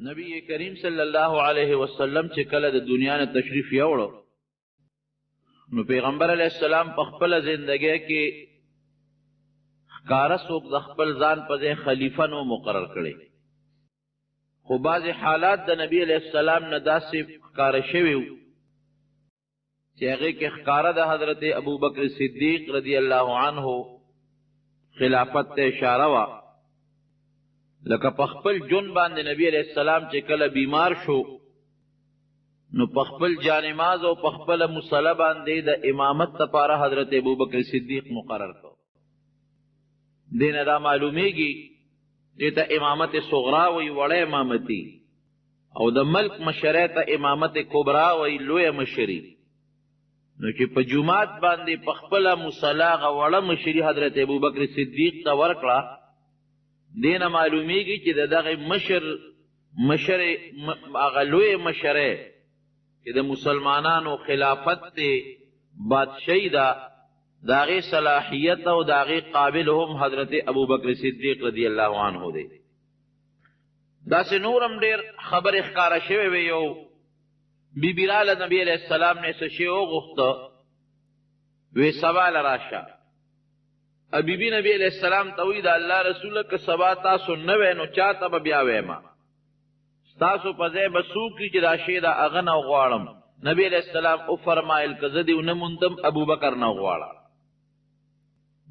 نبی کریم صلی الله علیه وسلم چې کله د دنیا نه تشریف یوړو، نو پیغمبر علیه السلام په خپله زندګۍ کې ښکاره څوک د خپل ځان په ځای خلیفه نو مقرر کړی، خو بعضې حالات د نبی علیه السلام نه داسې ښکاره شوي وو چې هغې کې ښکاره د حضرت ابوبکر صدیق رضی الله عنه خلافت ته اشاره وه. لکه په خپل ژوند باندې نبی علیه السلام چې کله بیمار شو، نو په خپل جانماز او په خپله مصلی باندې د امامت لپاره حضرت ابوبکر صدیق مقرر کړ. دې نه دا معلومیږي دې ته امامت صغرا وایي، وړه امامتي، او د ملک مشرۍ ته امامت کبرا وایي، لویه مشري. نو چې په جومات باندې په خپله مصلی هغه وړه مشري حضرت ابوبکر صدیق ته ورکړه، دې نه معلومیږي چې د دغه مشر مشر هغه لوی مشرۍ چې د مسلمانانو خلافت دی، بادشاهي ده، د هغې صلاحیت او د هغې قابل هم حضرت ابوبکر صدیق رضی الله عنه دی. داسې نور هم ډېر خبرې ښکاره شوې وې. یو بي بي راله، نبي علیه السلام نه څه شی وغوښته، وې سبا له راشه. بي بي نبي علیه السلام ته وایي، د الله رسوله، که سبا تاسو نه وی نو چا ته به بیا وایم؟ ستاسو په ځای به څوک وي چې دا شی د هغه نه وغواړم؟ نبی علیه السلام وفرمایل، که زه دې ونه موندم، ابوبکر نه وغواړه.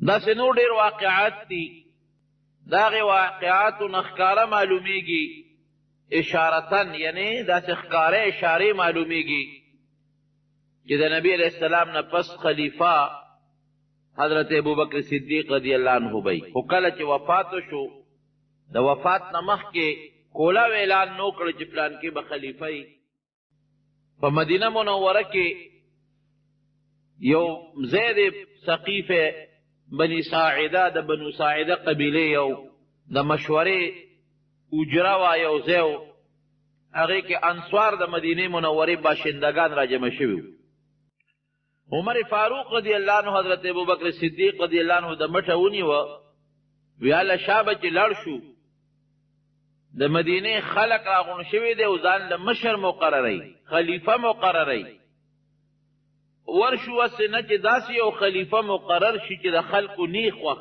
داسې نور ډېر واقعات دي. د هغې واقعاتو نه ښکاره معلومیږي، اشارتاً، یعنې داسې ښکاره اشارې معلومیږي چې د نبی علیه السلام نه پس خلیفه حضرت ابوبکر صدیق رضی الله عنه به. خو کله چې وفات شو، د وفات نه مخکې کولاو اعلان نو کړ چې پلان کې به خلیفه وي. په مدینه منوره کې یو ځای دی، سقیفه بني ساعده، د بنو ساعده قبیلې یو د مشورې اجره وه، یو ځای و، هغې کې انصار د مدینې منورې باشندګان راجمع شوي وو. عمر فاروق رضی الله عنه حضرت ابوبکر صدیق رضی الله عنه د مټه ونیوه، ویاله شابه چې لاړ شو، د مدینې خلک راغونډ شوي دی او ځان له مشر مقرروي، خلیفه مقرروي. ورشو هسې نه چې داسې یو خلیفه مقرر شي چې د خلکو نی خوښ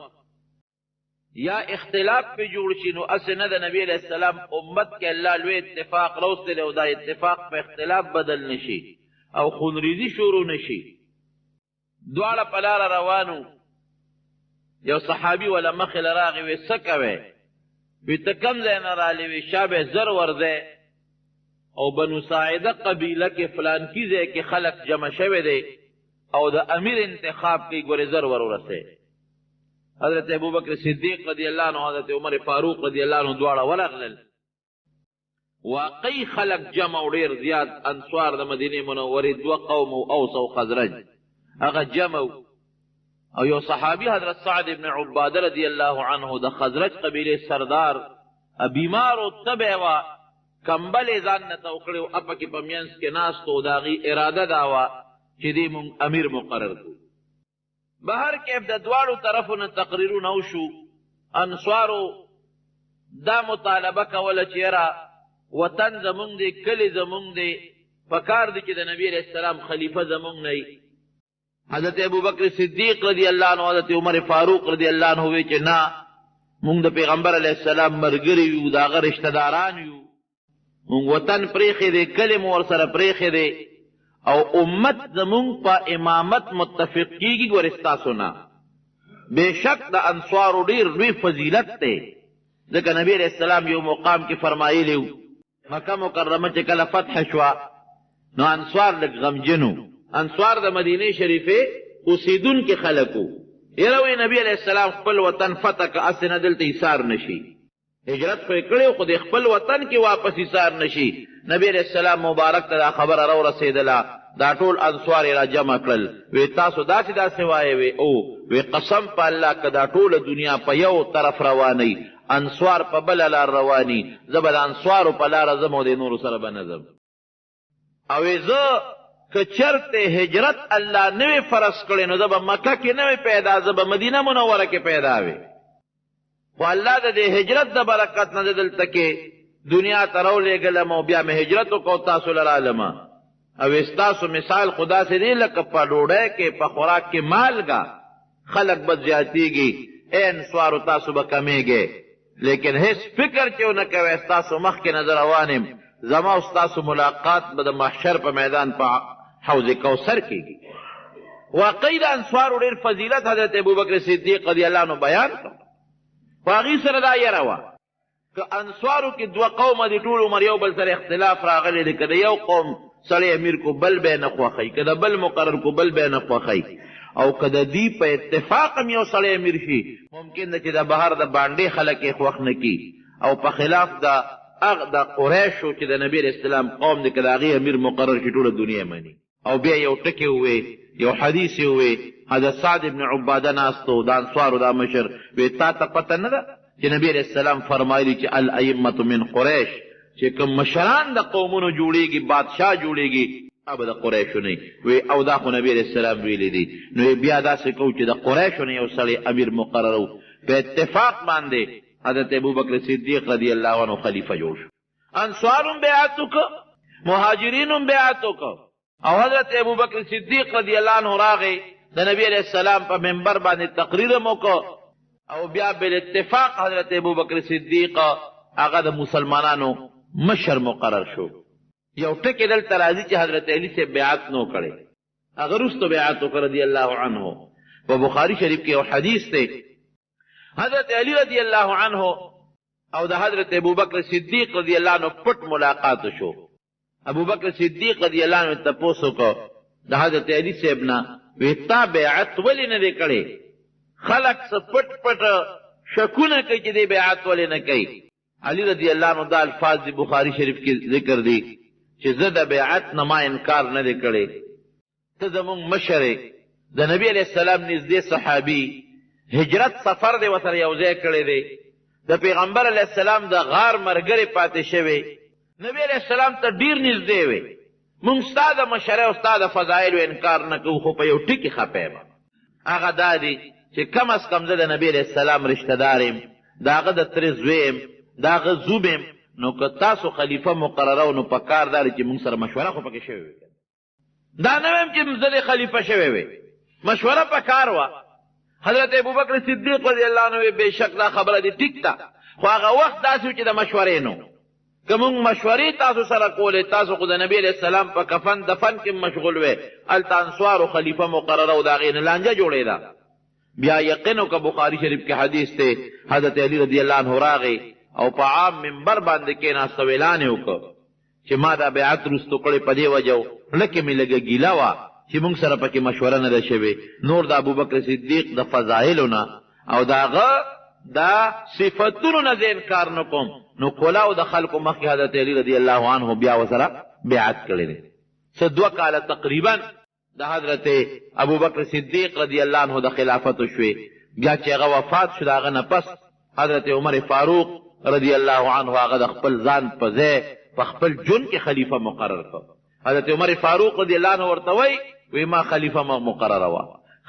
یا اختلاف پې جوړ شي، نو هسې نه د نبي علیه السلام امت کې الله لوی اتفاق راوستلی او دا اتفاق په اختلاف بدل نه شي او خونریزي شروع نه شي. دواړه په لاره روانو، یو صحابي وله مخې له راغی، وی څه کوې؟ وی ته کوم ځای نه رالې؟ وی شابه زر ورځی او بنو ساعده قبیله کې فلانکي ځای کې خلک جمع شوی دی او د امیر انتخاب کوي، ګورې زر ور ورسې. حضرت ابوبکر صدیق رضی الله عنه، حضرت عمر فاروق رضی الله عنه دواړه ورغلل. واقعي خلک جمع او ډېر زیات انصار د مدینې منورې، دوه قوم او اوس او خزرج، هغه جمع. او یو صحابي حضرت سعد ابن عباده رضی الله عنه د خزرج قبیلې سردار بیمار او تبع وه، کمبل یې ځان نه تو کړی او اپه کې په مینځ کې ناست و. د هغې اراده دا وه چې دې مونږ امیر مقرر کړو. بهر کیف د دواړو طرفو نه تقریرونه وشو. انصارو دا مطالبه کوله چې یاره وطن زمونږ دی، کلی زمونږ دی، پکار دی چې د نبی علیه السلام خلیفه زمونږ نه وي. حضرت ابوبکر صدیق رضی الله عنه، حضرت عمر فاروق رضی الله عنه وی چې نه، مونږ د پیغمبر علیه السلام ملګري یو، د هغه رشته داران یو، مونږ وطن پرېښی دی، کلی مو ورسره پرېښی دی او امت زمونږ په امامت متفق کیږي، ګورې ستاسو نه. بېشک د انصارو ډېر لوی فضیلت دی، ځکه نبی علیه السلام یو مقام کې فرمایلی وو، مکه مکرمه چې کله فتح شوه نو انصار لږ غمجن وو. انصار د مدینې شریفې اوسېدونکي خلک وو. یره وایي نبی علیه السلام خپل وطن فتح که، هسې نه دلته ایثار نه شي. هجرت خو یې کړی خو د خپل وطن کې واپس ایثار نه شي. نبی علیه السلام مبارک ته دا خبره راورسېدله، دا ټول انصار یې راجمع کړل، وی تاسو داسې داسې وایې؟ وی او. وی قسم په الله که دا ټوله دنیا په یو طرف روانه انصار په بله لار رواني، زه به د انصارو په لاره ځم او د نورو سره به نه ځم. او زه که چرته هجرت الله نه وی فرض کړی نو زه به مکه کې نه وی پیدا، زه به مدینه منوره کې پیدا وی، خو الله د دې هجرت د برکت نه دلته کې دنیا ته راولېږلم او بیا مې هجرت وکړ او تاسو له رالم. او ستاسو مثال خو داسې دی لکه په ډوډۍ کې په خوراک کې مالګه، خلک به زیاتېږي، ای انصارو تاسو به کمېږئ، لیکن هېڅ فکر چې ونه کوئ، ستاسو مخکې نه زه روان یم، زما او ستاسو ملاقات به د محشر په میدان په حوض کوثر کېږي. واقعي د انصارو ډېر فضیلت حضرت ابوبکر صدیق رضی الله عنه بیان کړ، خو هغوی سره دا یره وه که انصارو کې دوه قومه دي، ټول عمر یو بل سره اختلاف راغلی دی، که د یو قوم سړی امیر کو بل به نه خوښوي، که د بل مقرر کو بل به نه خوښوي، او که د دوی په اتفاق هم یو سړی امیر شي، ممکن ده چې د بهر د بانډې خلک یې خوښ نه کړي، او په خلاف د هغه د قریشو چې د نبي علیه السلام قوم دی، که د هغې امیر مقرر شي ټوله دنیا یې مني. او بیا یو ټکی ووی، یو حدیث یې ووی، حضرت سعد ابن عباده ناست و، د انصارو دا مشر، وی تا ته پته نه ده چې نبی علیه السلام فرمایلي چې الائمة من قریش، چې کوم مشران د قومونو جوړیږي، بادشاه جوړیږي، هغه به د قریشو نه وي، وی او دا خو نبی علیه السلام ویلي دي، نو یې بیا داسې کوو چې د قریشو نه یو سړی امیر مقرروو. په اتفاق باندې حضرت ابوبکر صدیق رضی الله عنه خلیفه جوړ شو. انصار هم بیعت وکړ، مهاجرین هم بیعت وکړ، او حضرت ابوبکر صدیق رضی الله عنه راغی، د نبی علیه السلام په منبر باندې تقریر هم وکړ، او بیا بالاتفاق حضرت ابوبکر صدیق هغه د مسلمانانو مشر مقرر شو. یو ټکی دلته راځي چې حضرت علی صاحب بیعت نو کړی، هغه وروسته بیعت وکړ رضی الله عنه. په بخاري شریف کې یو حدیث دی، حضرت علی رضی الله عنه او د حضرت ابوبکر صدیق رضی الله عنه پټ ملاقات شو. ابوبکر صدیق رضی الله عنه تپوس وکړ د حضرت علی صاحب نه، وی تا بیعت ولې نه دی کړی؟ خلک څه پټ پټ شکونه کوي چې دی بیعت ولې نه کوي. علی رضی الله عنه دا الفاظ دی بخاری شریف کې ذکر دي چې زه د بیعت نه ما انکار نه دی کړی، ته زمونږ مشر یې، د نبي علیه السلام نږدې صحابي، هجرت سفر دې ورسره یو ځای کړی دی، د پیغمبر علیه السلام د غار ملګری پاتې شوی، نبي علیه السلام ته ډېر نږدې وې، مونږ ستا د مشرۍ او ستا د فضایلو انکار نه کوو، خو په یو ټکي خفه یم، هغه دا دی چې کم از کم زه د نبي علیه السلام رشته دار یم، د هغه د تره زوی یم، د هغه زوم یم، نو که تاسو خلیفه مقرروئ نو په کار دا دی چې مونږ سره مشوره خو پکې شوې وي. دا نه وایم چې زه دې خلیفه شوی وی، مشوره په کار وه. حضرت ابوبکر صدیق رضی الله عنه وی بېشک دا خبره دې ټیک ده، خو هغه وخت داسې و چې د مشورې نو که مونږ مشورې تاسو سره کولې، تاسو خو د نبی علیه السلام په کفن دفن کې مشغول وی، هلته انصارو خلیفه مقرره او د هغې نه لانجه جوړېده. بیا یقین وکړه، بخاري شریف کې حدیث دی، حضرت علی رضی الله عنه راغی او په عام منبر باندې کېناست او اعلان یې وکړ چې ما دا بیعت وروسته کړی په دې وجه و، زړه کې مې لږه ګیله وه چې موږ سره پکې مشوره نه ده شوې، نور د ابوبکر صدیق د فضایلو نه او د هغه د صفتونو نه زه انکار نه کوم. نو کلاو د خلکو مخکې حضرت علی رضی الله عنه بیا ورسره بیعت کړی دی. څه دوه کاله تقریبا د حضرت ابوبکر صدیق رضی الله عنه د خلافت وشوې، بیا چې هغه وفات شو د هغه نه پس حضرت عمر فاروق رضی الله عنه هغه د خپل ځان په ځای په خپل ژوند کې خلیفه مقرر کړ. حضرت عمر فاروق رضی الله عنه ورته وایي، وی ما خلیفه مه مقرروه.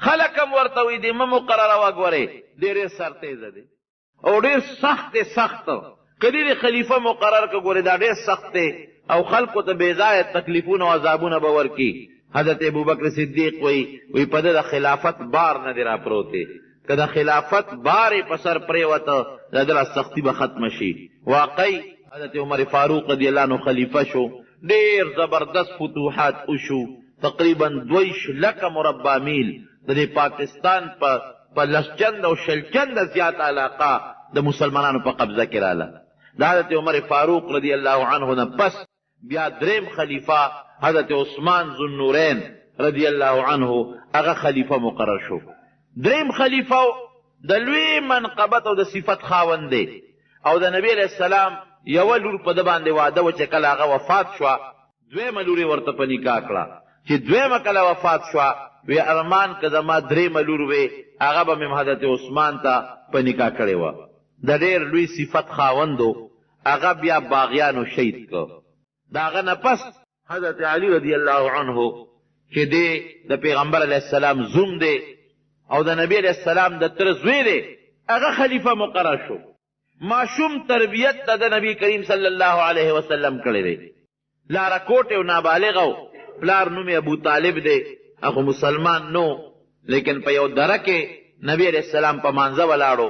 خلک هم ورته وایي دې مه مقرروه، ګورې دی ډېر سرتېزه دی او ډېر سخت دی، سخت که دې خلیفه مقرر که ګورې دا ډېر سخت دی او خلکو ته بې ځایه تکلیفونه او عذابونه به ورکړي. حضرت ابوبکر صدیق وایي، وایي په ده د خلافت بار نه دی راپروت دی، که د خلافت بار یې په سر پرېوته د ده سختي به ختمه شي. واقعي حضرت عمر فاروق رضی الله عنه خلیفه شو، ډېر زبردست فتوحات وشو، تقریبا 22 لکه مربع میل د دې پاکستان په په لس چنده او شل چنده زیاته علاقه د مسلمانانو په قبضه کې راله. د حضرت عمر فاروق رضی الله عنه نه پس بیا دریم خلیفه حضرت عثمان ذوالنورین رضی الله عنه هغه خلیفه مقرر شو. دریم خلیفه د لوی منقبت او د صفت خاوند دی او د نبی علیه السلام یوه لور په ده باندې واده وه چې کله هغه وفات شوه دویمه لور یې ورته په نکاح کړه، چې دویمه کله وفات شوه وی ارمان که زما دریمه لور وی هغه به مې حضرت عثمان ته په نکاح کړې وه. د ډېر لوی صفت خاوند و، هغه بیا باغیانو شهید کړ. د هغه نه پس حضرت علی رضی الله عنه چې دی د پیغمبر علیه السلام زوم دی او د نبی علیه السلام د تره زوی دی، هغه خلیفه مقرر شو. ماشوم تربیت د نبی کریم صلی الله علیه وسلم کړی دی. لاره کوټ او نابالغ و، پلار نوم یې ابو طالب دی، هغه مسلمان نو، لیکن په یو دره کې نبی علیه السلام په مانځه ولاړو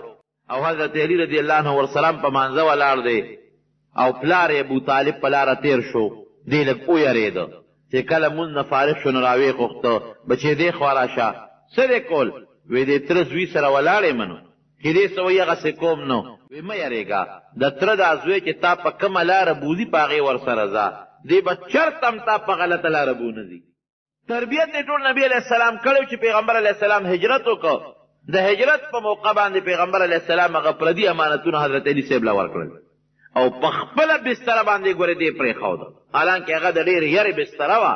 او حضرت علی رضی الله عنه ورسره هم په مانځه ولاړ دی او پلار یې ابو طالب په لاره تېر شو، دی لږ ویرېده، چې کله مونځ نه فارغ شو نو راویې غوښته، بچې دې خوا راشه، څه دې کول؟ وې دې تره زوی سره ولاړ یم نو، چې دې څه وایي هغسې کوم نو، وې مه یرېږه، د تره دا زوی چې تا په کومه لاره بوځي په هغې ورسره ځه، دی به چرته هم تا په غلطه لاره بونه ځي. تربیت یې ټول نبی علیه السلام کړی چې پیغمبر علیه السلام هجرت وکړ، د هجرت په موقع باندې پیغمبر علیه السلام هغه پردي امانتونه حضرت علي صاحب له ورکړل او په خپله بستره باندې ګورې دې پرېښوده، حالانکه هغه د ډېرې یرې بستره وه،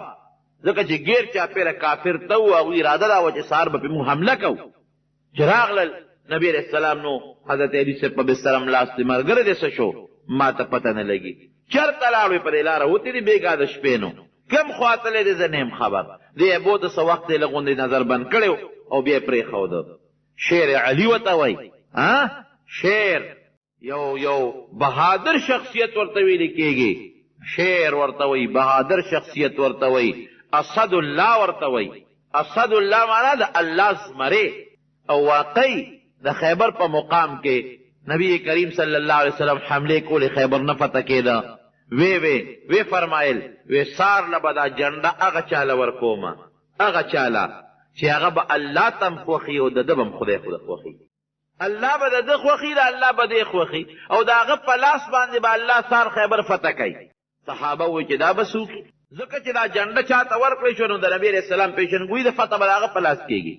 ځکه چې ګیر چاپېره کافر ته وو، هغوی اراده دا وه چې سهار به پرې موږ حمله کوو. چې راغلل نبی علیه السلام نو حضرت علي صاحب په بستره ملاست دی، ملګری دې څه شو؟ ما ته پته نه لګي، چېرته لاړ؟ وې په دې لاره وتی دی بېګا د شپې نو کوم خوا تللی دی زه نه یم خبر. دې یې بوته څه وخت یې لږ غوندې نظر بند کړی او بیا یې پرېښوده. شیر علي ورته وایي، ها شیر یو یو بهادر شخصیت ورته ویل کېږي، شیر ورته وایي، بهادر شخصیت ورته وایي، اسد الله ورته وایي. اسد الله معنا د الله زمری. او واقعي د خیبر په مقام کې نبی کریم صلی الله علیه وسلم حملې کولې، خیبر نه فتح کېده، وی وی وی فرمایل وی سار له به دا جنډه هغه چا له ورکومه، هغه چا له چې هغه به الله ته هم خوښي او د ده به هم خدای خوښي. الله به د ده خوښي، د الله به دی خوښي او د هغه په لاس باندې به الله سار خیبر فتح کوي. صحابه وویل چې دا به څوک؟ ځکه چې دا جنډه چا ته ورکړی شو نو د نبي علیه السلام پېژندګوي د فتح به د هغه په لاس کېږي،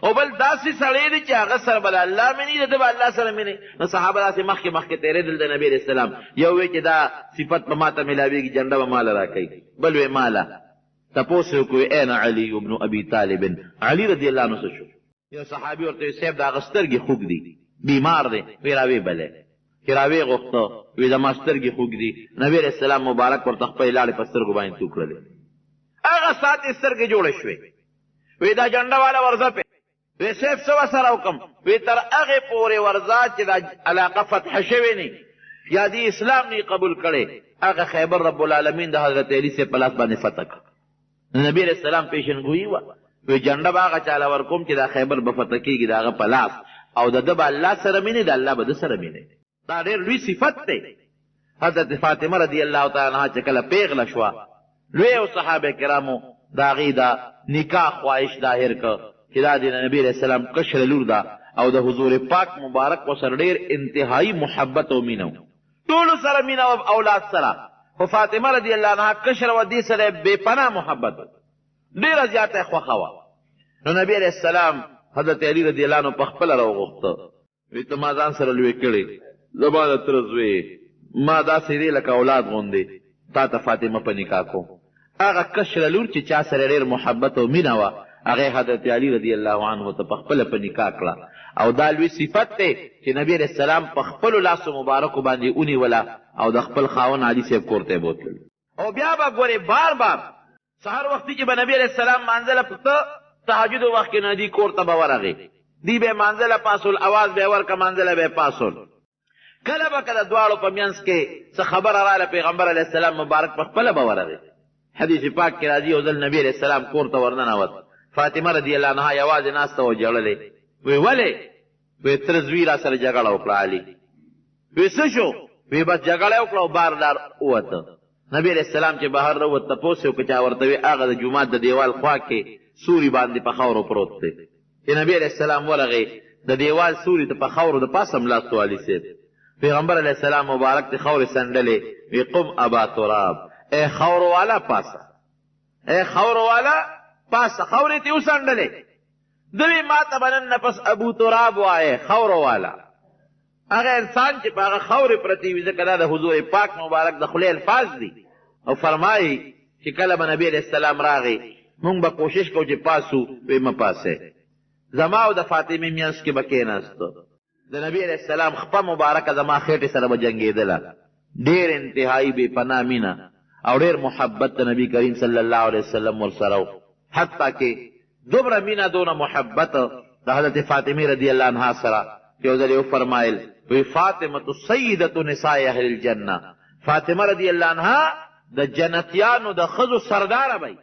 او بل داسې سړی دی چې هغه سره به د الله مینه وي، د ده به الله سره مینه وي. نو صحابه داسې مخکې مخکې تېرېدل د نبي علیه السلام، یو وی چې دا صفت به ما ته ملاوېږي، جنډه به ماله راکوي، بل وی ماله. تپوس یې وکړو اين علي بن ابي طالب، علي رضی الله عنه څه شو؟ یو صحابي ورته وی صاحب د هغه سترګې خوږ دي، بیمار دی، وی راویې بلی. چې راویې غوښته وی زما سترګې خوږ دي، نبي علیه السلام مبارک ورته خپلې لاړې په سترګو باندې تو کړلې، هغه ساعت یې سترګې جوړې شوې. وی دا جنډه والا ورځه پې، وی صاحب څه ورسره وکړم؟ وی تر هغې پورې ورځه چې دا علاقه فتح شوې نه یا دې اسلام نه قبول کړی. هغه خیبر رب العالمین د حضرت علي صاحب په لاس باندې فتح کړ. نبی علیه السلام پیشنګویي وه، وی جنډه به هغه چاله ورکوم چې دا خیبر به فتح کېږي د هغه په لاس، او د ده به الله سره مینه، د الله به ده سره مینه. دا ډېر لوی صفت دی. حضرت فاطمه رضی الله تعالی عنها چې کله پیغله شوه، لوی او صحابه کرامو د هغې د نکاح خواهش ظاهر کړ چې دا د نبی علیه السلام کشره لور ده او د حضور پاک مبارک ورسره ډېر انتهایی محبت او مینه وه. ټولو سره مینه وه اولاد سره، خو فاطمه رضی الله عنها کشره وه، دې سره یې بې پناه محبت و، ډېره زیاته یې خوښه وه. نو نبی علیه السلام حضرت علی رضی الله عنه په خپله راوغوښته، وی ته ما ځان سره لوی کړې، زما د تره زوی یې، ما داسې دی لکه اولاد غوندې، تا ته فاطمه په نکاح کوم. هغه کشره لور چې چا سره ډېر محبت او مینه وه، هغه یې حضرت علي رضی الله عنه ته په خپله په نکاح کړه. او دا لوی صفت دی چې نبي علیه السلام په خپلو لاسو مبارکو باندې ونیوله او د خپل خاوند علي صاحب کور ته یې بوتللو. او بیا به ګورې بار بار سهار وختي چې به نبي علیه السلام لمانځه له ته تهجد وخت کې نه دی کور ته به ورغی، دی به لمانځه له پاڅول، اواز به یې ورکړ، لمانځه له به یې پاڅول. کله به که د دواړو په منځ کې څه خبره راغله، پیغمبر علیه السلام مبارک په خپله به ورغی. حدیث پاک کې راځي، یو ځل نبي علیه السلام کور ته ورننوت، فاطمه رضی الله عنها یوازې ناسته وه، ژړلې. وی ولې؟ وی تره زوی را سره جګړه وکړه علي. وی څه شو؟ وی بس جګړه یې وکړه او بار لار ووته. نبی علیه السلام چې بهر راووت، تپوس یې وکړ، چا ورته وی هغه د جومات د دیوال خوا کې سوري باندې په خاورو پروت دی. چې نبی علیه السلام ورغی، د دیوال سوري ته په خاورو د پاسه ملاست و علي صاحب. پیغمبر علیه السلام مبارک ته خاورې څنډلې، وی قم ابا تراب، ای خاورو والا پاسه، ای خاورو والا پاسه، خاورې ته یې وڅنډلې. ده وی ما ته به نن نه پس ابو تراب وایې، خاورو والا. هغه انسان چې په هغه خاورې پرتې وي، ځکه دا د حضور پاک مبارک د خولې الفاظ دي. او فرمایي چې کله به نبی علیه السلام راغی، مونږ به کوشش کوو چې پاسو، وی مه پاسئ، زما او د فاطمې مینځ کې به کېناست. د نبی علیه السلام خپه مبارکه زما خېټې سره به جنګېدله. ډېر انتهايي بې پناه مینه او ډېر محبت د نبی کریم صلی الله علیه وسلم ورسره و، حتی کې دومره مینه دونه محبت د حضرت فاطمې رضی الله عنها سره. یو ځل یې وفرمایل، وی فاطمة سیدة نساء اهل الجنة، فاطمه رضی الله عنها د جنتیانو د ښځو سرداره به وي.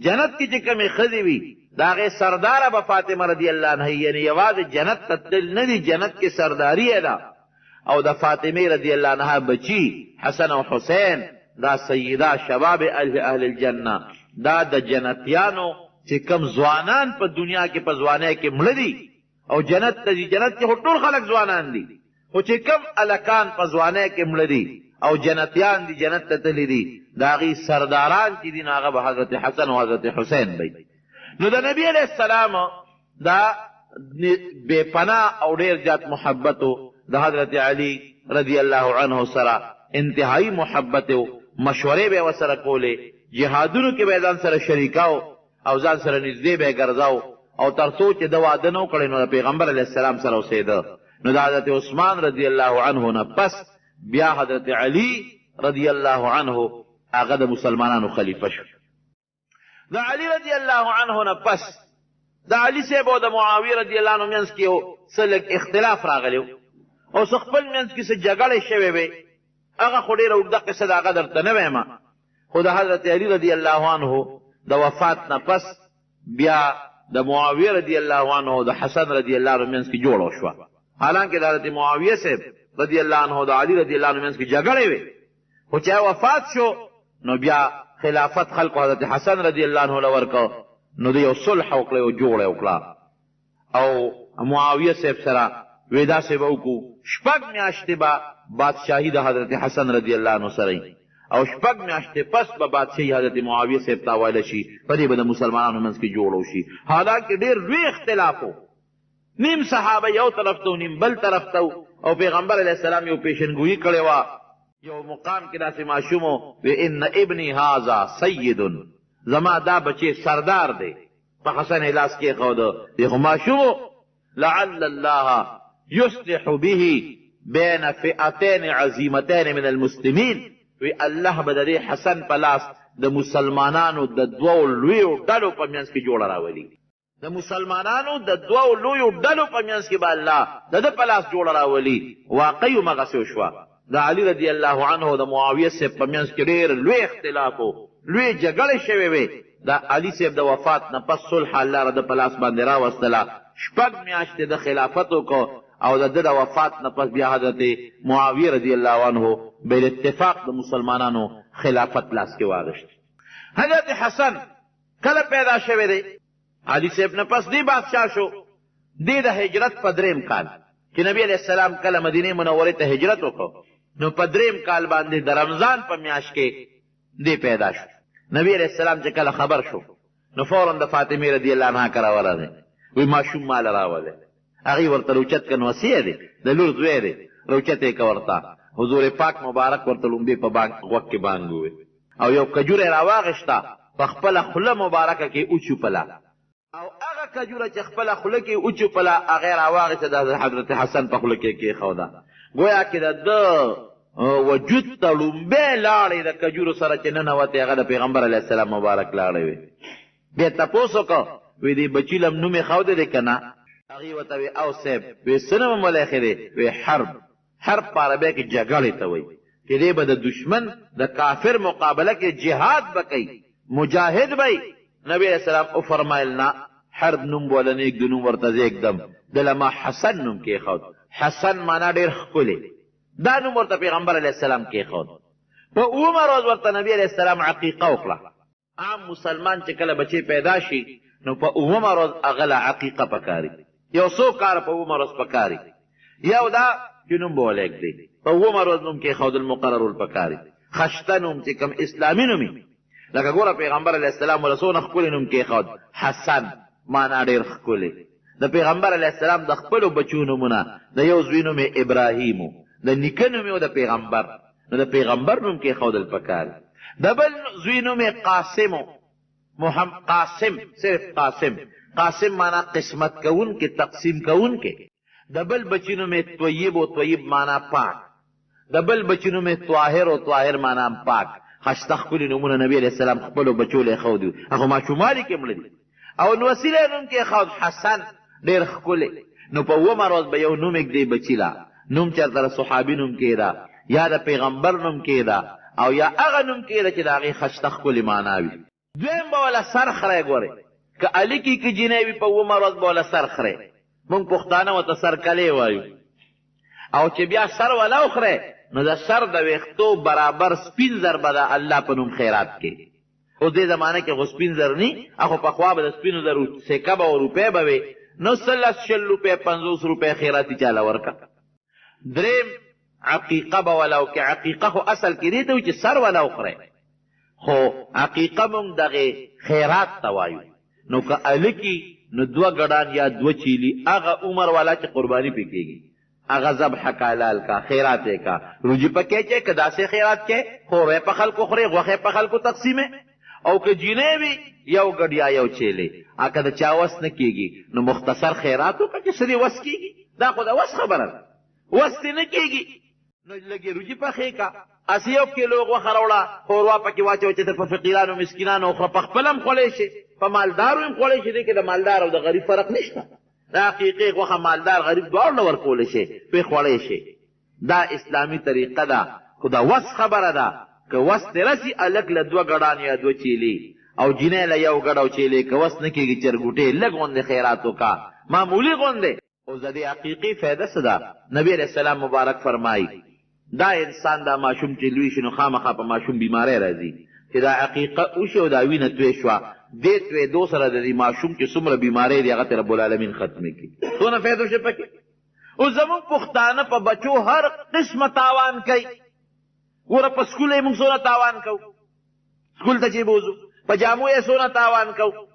جنت کې چې کومې ښځې وي د هغې سرداره به فاطمه رضی الله عنها وي، یعنې یوازې جنت ته تلل نه دي، جنت کې سرداري یې ده. او د فاطمې رضی الله عنها بچي حسن او حسین دا سیدا شباب اهل الجنه، دا د جنتیانو چې کوم ځوانان په دنیا کې په ځوانۍ کې مړه دي او جنت ته ځي، جنت کې خو ټول خلک ځوانان دي، خو چې کوم هلکان په ځوانۍ کې مړه دي او جنتیان دي، جنت ته تللي دي، د هغوی سرداران چې دي نو هغه به حضرت حسن او حضرت حسین به وي. نو د نبي علیه السلام دا بې پناه او ډېر زیات محبت و د حضرت علي رضی الله عنه سره، انتهایي محبت و، مشورې به یې ورسره کولې، جهادونو کې به یې ځان سره شریکاو او ځان سره نږدې به یې ګرځاو، او تر څو چې ده واده نه و کړی نو د پیغمبر علیه السلام سره اوسېده. نو د حضرت عثمان رضی الله عنه نه پس بیا حضرت علی رضی الله عنه هغه د مسلمانانو خلیفه شو. د علی رضی الله عنه نه پس د علی صاحب او د معاویه رضی الله عنه منځ کې یو څه لږ اختلاف راغلی او څه خپل منځ کې څه جګړې شوې وې، هغه خو ډېره اوږده قصه ده، هغه درته نه وایم. خو د حضرت علی رضی الله عنه د وفات نه پس بیا د معاویه رضی الله عنه او د حسن رضی الله عنه منځ کې جوړه وشوه، حالانکه د حضرت معاویه صاحب رضی الله عنه او د علی رضی الله عنه منځ کې جګړې وې، خو چې وفات شو نو بیا خلافت خلکو حضرت حسن رضی الله عنه له ورکړ، نو دوی یو صلح وکړه، یو جوړه یې وکړه او معاویه صاحب سره وې داسې به وکړو، شپږ میاشتې به بادشاهي د حضرت حسن رضی الله عنه سره وي او شپږ میاشتې پس به بادشاهي حضرت معاویه صاحب ته حواله شي، په دې به د مسلمانانو منځ کې جوړه وشي. حالانکه ډېر لوی اختلاف و، نیم صحابه یو طرف ته و نیم بل طرف ته و، او پیغمبر علیه السلام یو پیشنګویي کړې وه، یو مقام کې داسې ماشوم و، وی ان ابني هذا سید، زما دا بچی سردار دی، په حسن یې لاس کېښود، دی خو ماشوم و، لعل الله یصلح به بین فئتین عظیمتین من المسلمین، وی الله به د دې حسن په لاس د مسلمانانو د دوو لویو ډلو په منځ کې جوړه راولي. د مسلمانانو د دوو لویو ډلو په منځ کې به الله د ده په لاس جوړه راولي. واقعي همغسې وشوه. د علي رضی الله عنه او د معاویه صاحب په منځ کې ډېر لوی اختلاف و، لویې جګړې شوې وې. د علي صاحب د وفات نه پس صلح الله د ده په لاس باندې راوستله، شپږ میاشتې ده خلافت وکړ او د ده د وفات نه پس بیا حضرت معاویه رضی الله عنه بالاتفاق د مسلمانانو خلافت لاس کې واخیست. حضرت حسن کله پیدا شوی دی؟ علي صاحب نه پس دی بادشاه شو. دی د هجرت په دریم کال چې نبی علیه السلام کله مدینې منورې ته هجرت وکړ نو په دریم کال باندې د رمضان په میاشت کې دی پیدا شو. نبی علیه السلام چې کله خبر شو نو فورا د فاطمې رضی الله عنها کره ورغی، وی ماشوم مال راولی. هغې ورته راوچت کړ، نوسیه دی، د لور زوی دی، راوچت یې کړ ورته. حضور پاک مبارک ورته لومبې په بانګ غوږ کې بانګ ووی او یو کجوره یې راواخیسته په خپله خوله مبارکه کې یې وچوپله، او هغه کجوره چې خپله خوله کې یې وچوپله هغه یې راواخیسته د حضرت حسن په خوله کې یې کېښوده، ګویا کې د ده وجود ته ړومبی لاړې د کجورو سره چې ننوتې هغه د پیغمبر علیه السلام مبارک لاړې وې. بیا تپوس وکړ، وی دې بچي لم نوم ایښودی دی که نه؟ هغوی ورته وی او صاحب. وی څه نوم وله ایښی دی؟ وی حرب. حرب په عربۍ کې جګړې ته وایي، چې دی به د دښمن د کافر مقابله کې جهاد به کوي، مجاهد به وي. نبي علیه السلام وفرمایل نه، حرب نوم به وله نه ږدو، نوم ورته زه ږدم. ده له ما حسن نوم کېښود. حسن مانا ډېر ښکلی، دا نوم ورته پیغمبر علیه السلام کېښود. په اوومه ورځ ورته نبي علیه السلام عقیقه وکړه. عام مسلمان چې کله بچی پیدا شي نو په اوومه ورځ هغه له عقیقه پکاري، یو څو کاره په اوومه ورځ پکاري. یو دا چې نوم به وله ږدي، په اوومه ورځ نوم کېښودل مقررول پکاري، خشته نوم چې کوم اسلامي نوم وي، لکه ګوره پیغمبر علیه السلام وله څونه ښکلی نوم کېښود، حسن، معنا ډېر ښکلی. د پیغمبر علیه السلام د خپلو بچو نومونه، د یو زوی نوم یې ابراهیم و، د نیکه نوم یې و د پیغمبر، نو د پیغمبر نوم کېښودل پکار دي. د بل زوی نوم یې قاسم و، محمد قاسم، صرف قاسم، قاسم معنا قسمت کوونکی، تقسیم کوونکی. د بل بچي نوم یې طیب و، طیب معنا پاک. د بل بچي نوم یې طاهر و، طاهر معنا هم پاک. ښایسته ښکلي نومونه نبي علیه السلام خپلو بچو له ایښودي وو، هغه ماشومالي کې مړه دي. او نوسي له یې نوم کېښود حسن، ډېر ښکلی. نو په اوومه ورځ به یو نوم ږدې بچي له، نوم چېرته د صحابي نوم کېده، یا د پیغمبر نوم کېده او یا هغه نوم کېده چې د هغې ښایسته ښکلې معنا وي. دویم به وله سر خری ګورې که هلک وي که جینۍ وي په اوومه ورځ به وله سر خری، موږ پښتانه ورته سر کلی وایو، او چې بیا سر وله وخری نو د سر د ویښتو برابر سپین زر به د الله په نوم خیرات کې. اوس دې زمانه کې خو سپین زر نی، اخو پخوا به د سپینو زرو سکه به او روپۍ به وې، نو څه لس 20 روپۍ 50 روپۍ خیراتي چاله ورکه. دریم عقیقه به وله وکړې. عقیقه خو اصل کې دې ته وي چې سر وله وخورې، خو عقیقه مونږ دغې خیرات ته وایو. نو که هلکي نو 2 ګډان یا 2 چیلي هغه عمر والا چې قرباني پې کېږي هغه ذبح کا، حلال کا، خیرات یې کا، روجي پکې چې که داسې خیرات کې ښوروا یې په خلکو خورې، غوښه یې په خلکو تقسیمې. او که جینۍ وي یو ګډ یا یو چیلې، که د چا وس نه کېږي نو مختصر خیرات وکړه چې څه دې وس کېږي. دا خو د وس خبره ده، وس دې نه کېږي نو لږې روجي پخې کا، هسې 1 کیلو غوښه راوړه، ښوروا پکې واچوه چې ته په فقیرانو مسکینانو وخوره، په خپله هم خوړی شې، په مالدارو هم خوړی شې. دې کې د مالدار او د غریب فرق نشته. د حقیقې غوښه مالدار غریب دواړو له ورکولی شي، پرې خوړی شي. دا اسلامي طریقه ده، خو د وس خبره ده. که وس دې رسي هلک له 2 ګډان یا 2 چیلې او جینۍ له 1 ګډ او چیلې، که وس نه کېږي چرګوټې لږ غوندې خیرات وکړه، معمولي غوندې. اوس د دې حقیقي فایده څه ده؟ نبی علیه السلام مبارک فرمایي دا انسان دا ماشوم چې لوی شي نو خامخا په ماشوم بیماری راځي، چې دا عقیقه وشي او دا وینه توی شوه، دې تویدو سره د دې ماشوم چې څومره بیماری دی هغه ته رب العالمین ختمې کړي. څونه فایده وشي پکې؟ اوس زموږ پښتانه په بچو هر قسمه تاوان کوي. ګوره په سکول یې موږ څونه تاوان کوو، سکول ته چې بوځو په جامو یې څونه تاوان کوو،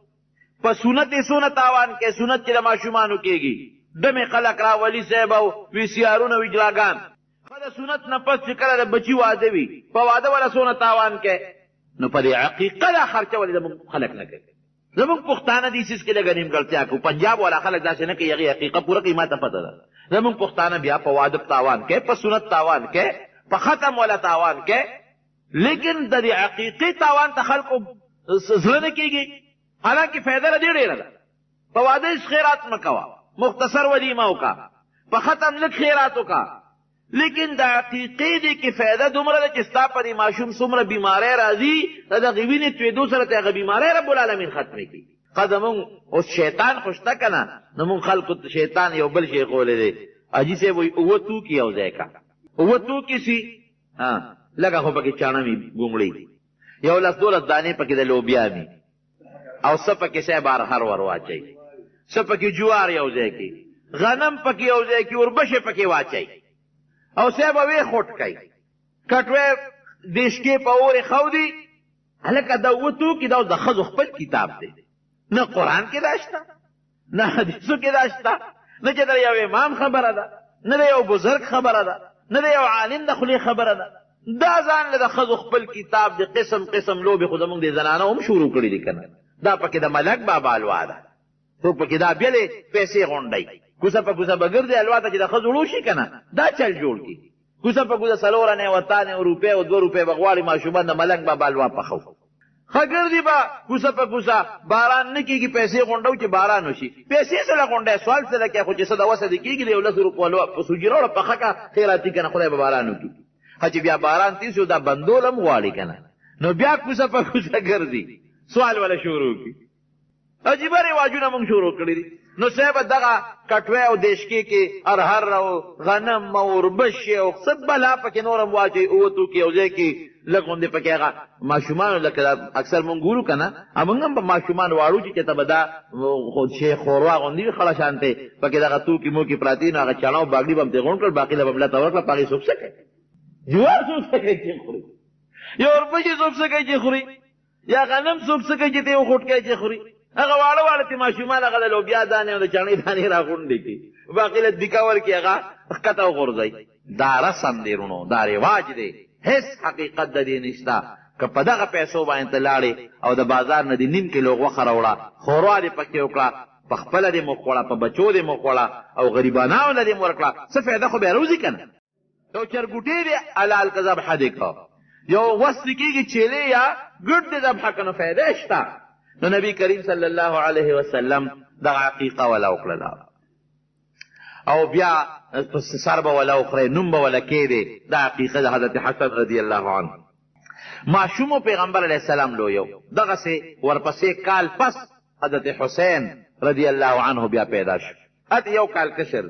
په سنت یې څونه تاوان کوي. سنت چې د ماشومانو کېږي ډمې خلک راولي صاحب او وي سي آرونه او اجراګان. ښه د سنت نه پس چې کله د بچي واده وي په واده وله څونه تاوان کوي. نو په دې عقیقه دا خرچه ولې زموږ خلک نه کوي؟ زموږ پښتانه دې څیز کې لږه نیمګړتیا کوو. پنجاب والا خلک داسې نه کوي، هغې عقیقه پوره کوي، ما ته پته ده. زموږ پښتانه بیا په واده تاوان کوي، په سنت تاوان کوي، په ختم وله تاوان کوي، لیکن د دې عقیقې تاوان ته خلکو زړه نه کېږي. حالانکه فایده له دې ډېره ده. په واده هېڅ خیرات مه کوه، مختصر ولیمه وکړه، په ختم لږ خیرات وکړه، لیکن د عقیقې دې کې فایده دومره ده چې ستا په دې ماشوم څومره بیماری راځي د دغې وینې تویدو سره ته هغه بیماری رب العالمین ختمې کړي. ښه زموږ اوس شیطان خو شته که نه، نو موږ خلکو ته شیطان یو بل شی ښوولی دی. حاجي صاحب وایي 7 توکي یو ځای کا، 7 توکي سي، لږه خو پکې چڼه وي ګونګړي، یو 10 12 دانې پکې د لوبیا وي، او څه پکې صاحب هر ور واچوي، څه پکې جوار یو ځای کړي، غنم پکې یو ځای کړي، اوربشې پکې واچوي، او صاحب ویې خوټ کوي، کټوی دیشکې په اور یې ښودي. هلکه دا 7 توکي دا اوس د ښځو خپل کتاب دی، نه قرآن کې دا شته، نه حدیثو کې دا شته، نه چې د یو امام خبره ده، نه د یو بزرګ خبره ده، نه د یو عالم د خولې خبره ده. دا ځان له د ښځو خپل کتاب دی. قسم قسم لوبې خو زموږ د زنانو هم شروع کړي دي که نه. دا پکې د ملک بابا الوا ده، څوک پکې دا بیلې پیسې غونډوي، کوڅه په کوڅه به ګرځي الوا ته چې د ښځو ړو شي که نه، دا چل جوړ کړي. کوڅه په کوڅه 4 انې وتانې او روپۍ او 2 روپۍ به غواړي ماشومان د ملنګ بابا الوا پخو. ښه ګرځي به کوڅه په کوڅه، باران نه کېږي پیسې غونډو چې باران وشي. پیسې څه له غونډی، سوال څه له کوې، خو چې څه د وسه دې کېږي د یو 10 روپو الوا په سوجي راوړه پخه که خیراتي که نه، خدای به باران وکړي. ښه چې بیا باران تېر شو دا بندول هم غواړي که نه، نو بیا کوڅه په کوڅه ګرځي سوال وله شروع کړي. عجیبه رواجونه موږ شروع کړي دي. نو صاحب دغه کټوی او دیشکې کې ارهر او غنم او اوربشې او څه بلا پکې نور هم واچوي، 7 توکي یو ځای کې لږ غوندې پکې هغه ماشومانو لکه اکثر موږ ګورو که نه، موږ هم به ماشومان واړو چې چېرته به دا شی ښوروا غوندې وي خړه شانتې پکې دغه توکي موکي پراتې، نو هغه چڼه او باګړي به هم ترې غونډ کړل، باقي له به ملته ورکړه، په هغې څوک څه کوي؟ جوار څوک څه کوي چې خوري؟ یو اوربشې څوک څه کوي چې خوري؟ یا غنم څوک څه کوي چې ته یې وخوټ کوي چې خوري؟ هغه واړه واړه چې ماشومان هغه د لوبیا دانې او د چڼې دانې راغونډې کړي، باقي له دیکه ورکړي هغه ښکته وغورځوي. دا رسم دی وروڼو، دا رواج دی، هېڅ حقیقت د دې نشته. که په دغه پیسو باندې ته لاړې او د بازار نه دې نیم کیلو غوښه راوړه، ښوروا دې پکې وکړه، په خپله دې مو خوړه، په بچو دې مو خوړه او غریبانانو له دې مو ورکړه، څه فایده خو به راوځي که نه؟ یو چرګوټی دې حلال که ذبحه دې که، یو وس دې کېږي چیلې یا ګډ دې ذبحه که، نو فایده یې شته. نو نبی کریم صلی الله علیه وسلم دغه عقیقه وله وکړله. او بیا په سر به ولا وخورې، نوم به ولا کېدې. دا عقیقه د حضرت حسن رضی الله عنه ماشوم پیغمبر علیه السلام لویو. دغسې ورپسې کال پس حضرت حسین رضی الله عنه بیا پیدا شو. اته یو کال کشر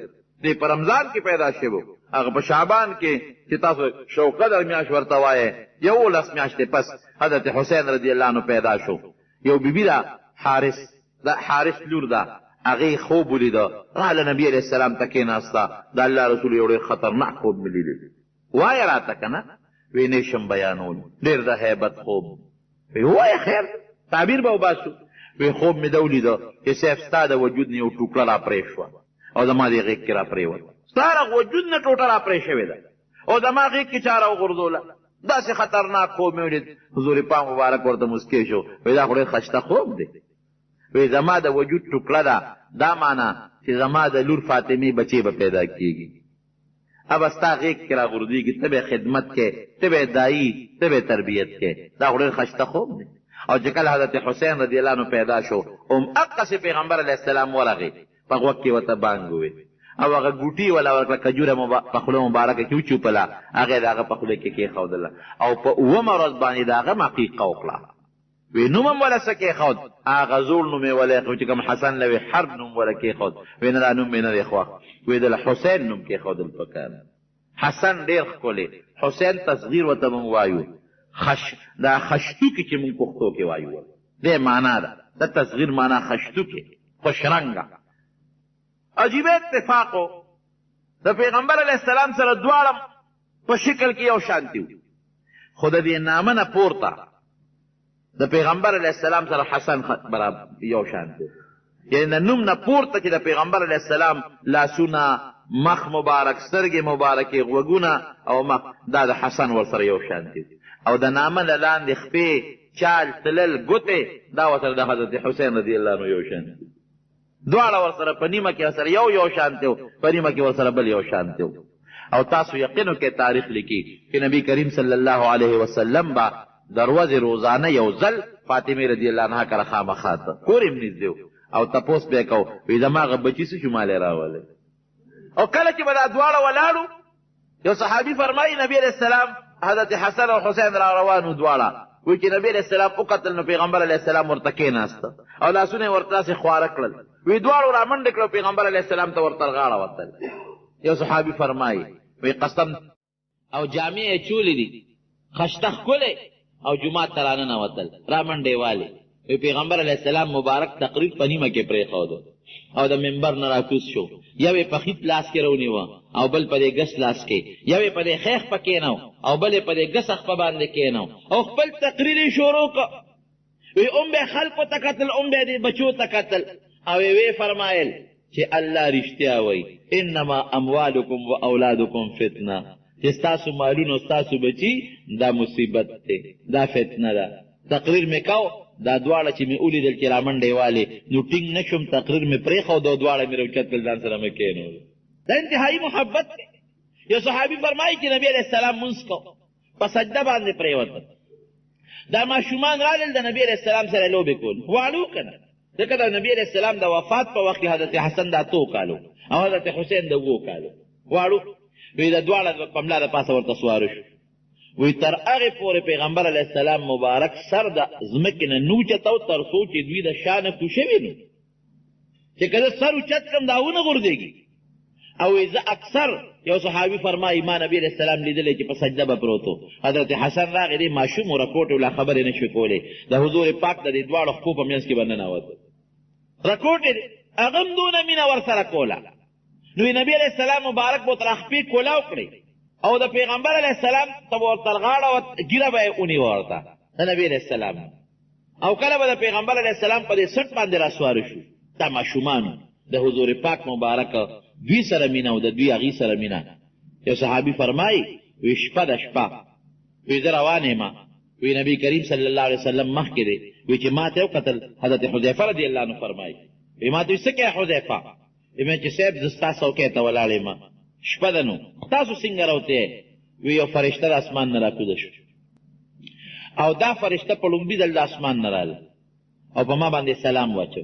دی، په رمضان کې پیدا شوی، هغه په شعبان کې چې تاسو شوقدر میاشت ورته وایې، 11 میاشتې پس حضرت حسین رضی الله عنه پیدا شو. یو بیبي ده حارث، د حارث لور ده، هغې خوب ولیده، راله نبي علیه السلام ته کښېناسته، د الله رسول یو ډېر خطرناک خوب مې لیدلی، وایه راته که نه؟ وی نه شم بیانول، ډېر د هیبت خوب. وی ووایه خیر، تعبیر به وباسو. وی خوب مې دا ولیده چې صاحب ستا د وجود نه یو ټوکړه را پرې شوه او زما دې غېږ کې را پرېوته، ستا د وجود نه ټوټه را پرې شوې ده او زما غېږ کې چا راوغورځوله، داسې خطرناک خوب مې ولید. حضور پاک مبارک ورته موسکی شو، وی دا خو ډېر خشته خوب دی. وی زما د وجود ټوکړه ده، دا معنا چې زما د لور فاطمې بچې به پیدا کیږي، ابا ستا غېږ کې راغورځېږي، ته به خدمت کې، ته به دایي، ته به تربیت کې، دا خو ډېر خشته خوب دی. او چې کله حضرت حسین رضی الله عنه پیدا شو، هم هقسې پیغمبر علیه السلام ورغی، په غوږ کې ورته بانګ ووی او هغه ګوټي ولا ورکړه، کجوره په خوله مبارکه کې وچوپله، هغه یې د هغه په خوله کې کېښودله او په اوومه ورځ باندې د هغه عقیقه وکړه. وی نوم هم وله څه کېښود، هغه زوړ نوم یې وله کېښود چې کوم حسن له وی حرب نوم وله کېښود، وی نه دا نوم مې نه دی خوښ، وی د حسین نوم کېښودل پکار. حسن ډېر ښکلی، حسین تصغیر ورته مونږ وایو، خش دا خشتوکې چې مونږ پښتو کې وایو دې معنا ده، د تصغیر معنا خشتوکې، خوشرنګه. عجیبه اتفاق و، د پیغمبر علیه السلام سره دواړه په شکل کې یو شانتي وو، خو د دې نامه نه پورته د پیغمبر علیه السلام سره حسن برابر یو شان دی، یعنی د نوم نه پورته چې د پیغمبر علیه السلام لاسونه، مخ مبارک، سترګې مبارکې، غوږونه او مخ، دا د حسن ورسره یو شان دی، او د نامه له لاندې خپې، چال، تلل، ګوتې، دا ورسره د حضرت حسین رضی الله عنه یو شان دی. دواړه ورسره په نیمه کې ورسره یو یو شان دی، په نیمه کې ورسره بل یو شان دی. او تاسو یقین وکړئ تاریخ لیکي چې نبی کریم صلی الله علیه وسلم به د ورځې روزانه یو ځل فاطمې رضی الله عنها کره خامخا ته، کور یې هم نږدې و، او تپوس به یې کوو، وایي زما هغه بچي څه شو ما له یې راولئ. او کله چې به دا دواړه ولاړو، یو صحابي فرمایي نبی علیه السلام حضرت حسن او حسین را روان وو دواړه، وایي چې نبی علیه السلام وکتل نو پیغمبر علیه السلام ورته کښېناسته او لاسونه یې ورته داسې خواره کړل، وایي دواړو رامنډې کړل، پیغمبر علیه السلام ته ورته غاړه وتل. یو صحابي فرمایي وایي قسم او جامې یې چولې دي، خشته ښکلی، او جومات ته راننوتل، رامنډې والې. وایي پیغمبر علیه السلام مبارک تقریر په نیمه کې پرېښود او د منبر نه راکوز شو، یو یې په ښي لاس کې راونیوه او بل په دې ګس لاس کې، یو یې په دې ښی خپه کښېناو او بل یې په دې ګسه خپه باندې کښېناو او خپل تقریر یې شروع کړ. وایي هم به خلکو ته کتل، هم به دې بچو ته کتل، او یې ویې فرمایل چې الله رښتیا وایي، انما اموالکم و اولادکم فتنه، چې ستاسو مالونه او ستاسو بچي دا مصیبت دی، دا فتنه ده. تقریر مې کاو، دا دواړه چې مې ولیدل چې رامنډې والې، نو ټینګ نه شوم، تقریر مې پرېښود او دواړه مې راوچت کړل، ځان سره مې کښېنول. دا انتهایي محبت دی. یو صحابي فرمایي چې نبی علیه السلام مونځ کو، په سجده باندې پرېوتل، دا ماشومان راغلل د نبی علیه السلام سره لوبې کول، واړو که نه، ځکه د نبی علیه السلام د وفات په وخت کې حضرت حسن د 8 کالو او حضرت حسین د 7 کالو واړو. وایي د دواړه په ملا د پاسه ورته سواره شو. وایي تر هغې پورې پیغمبر علیه السلام مبارک سر د ځمکې نه نه اوچتاو تر څو چې دوی د شا نه کوشوي، نو چې که زه سر اوچت کړم دا ونه غورځېږي. او زه اکثر یو صحابي فرمایي ما نبی علیه السلام لیدلی چې په سجده به پروت و، حضرت حسن راغی، دی ماشوم و، رکوټ و، لا خبرې نه شوې کولی، د حضور پاک د دې دواړو خپو په منځ کې به ننوت، رکوټ دی، هغه هم دونه مینه ورسره کوله. نو نبی علیه السلام مبارک به تر خپې کولاو کړې او د پیغمبر علیه السلام ته به ورته غاړه ږیره به یې ونیوه ورته د نبی علیه السلام، او کله به د پیغمبر علیه السلام په دې څټ باندې راسواره شو. دا ماشومانو د حضور پاک مبارک دوی سره مینه او د دوی هغې سره مینه. یو صحابي فرمایي وی شپه د شپه وی زه روان یم، وی نبی کریم صلی الله علیه وسلم مخکې دی، وی چې ما ته وکتل، حضرت حذیفه رضی الله عنه فرمایي وی ما ته وی څه کوې حذیفه؟ وی مې چې صاحب زه ستا څوکۍ ته ولاړ یم، شپه ده نو تاسو څنګه راوتی؟ وی یو فرشته د اسمان نه راکوزه شو او دا فرشته په لومبي ځل د اسمان نه راغله او په ما باندې سلام واچو